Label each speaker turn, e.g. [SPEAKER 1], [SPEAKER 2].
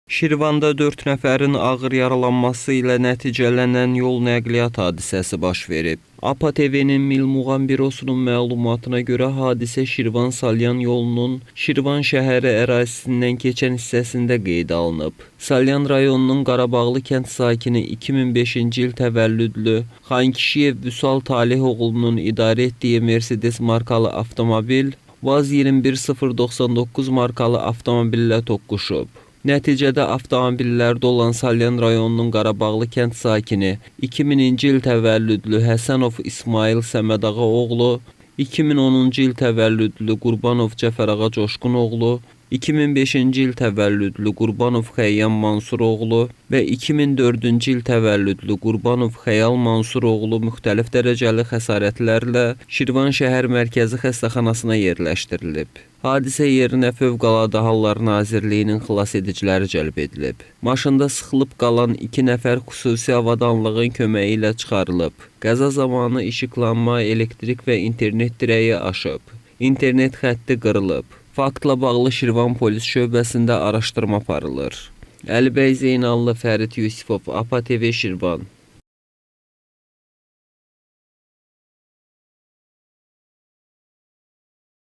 [SPEAKER 1] Şirvanda 4 nəfərin ağır yaralanması ilə nəticələnən yol nəqliyyat hadisəsi baş verib. APA TV-nin Milmuğan bürosunun məlumatına görə hadisə Şirvan-Salyan yolunun Şirvan şəhəri ərazisindən keçən hissəsində qeydə alınıb. Salyan rayonunun Qarabağlı kənd sakini 2005-ci il təvəllüdlü Xankişiyev Vüsal Talihoğlunun idarə etdiyi Mercedes markalı avtomobil VAZ 21099 markalı avtomobillə toqquşub. Nəticədə avtomobillərdə olan Salyan rayonunun Qarabağlı kənd sakini 2000-ci il təvəllüdlü Həsənov İsmayıl Səmədağa oğlu, 2010-cu il təvəllüdlü Qurbanov Cəfərağa Coşqunoğlu, 2005-ci il təvəllüdlü Qurbanov Xəyyam Mansuroğlu və 2004-cü il təvəllüdlü Qurbanov Xəyal Mansuroğlu müxtəlif dərəcəli xəsarətlərlə Şirvan şəhər mərkəzi xəstəxanasına yerləşdirilib. Hadisə yerinə Fövqəladə Hallar Nazirliyinin xilasediciləri cəlb edilib. Maşında sıxılıb qalan 2 nəfər xüsusi avadanlığın köməyi ilə çıxarılıb. Qəza zamanı işıqlanma, elektrik və internet dirəyi aşıb. İnternet xətti qırılıb. Faktla bağlı Şirvan polis şöbəsində araşdırma aparılır. Əlibəy Zeynallı, Fərid Yusifov, APA TV Şirvan.